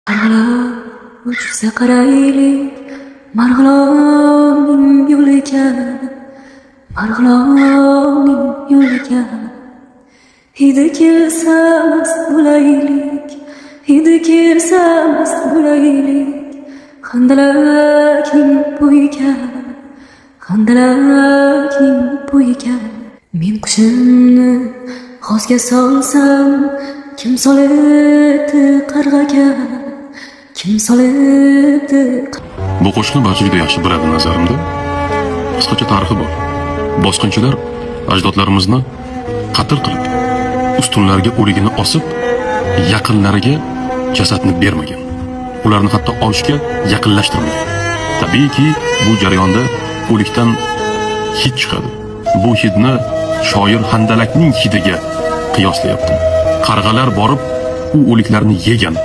Qarg'alar uchsa qaraylik Marg'ilonning yo'liga, Marg'ilonning yo'liga. Hidi kelsa mast bo'laylik, hidi kelsa mast bo'laylik, Handalakning bo'yiga, Handalakning bo'yiga. Men qushimni g'ozga solsam, kim solibdi qarg'aga, kim solibdi? Bu qo'shiqni barcha juda yaxshi biladi nazarimda. Qisqacha tarixi bor. Bosqinchilar ajdodlarimizni qatl qilib, ustunlarga o'ligini osib, yaqinlariga jasadni bermagan. Ularni hatto olishga yaqinlashtirmagan. Tabiiyki, bu jarayonda o'likdan hid chiqadi. Bu hidni shoir handalakning hidiga qiyoslayapti. Qarg'alar borib u o'liklarni yegan.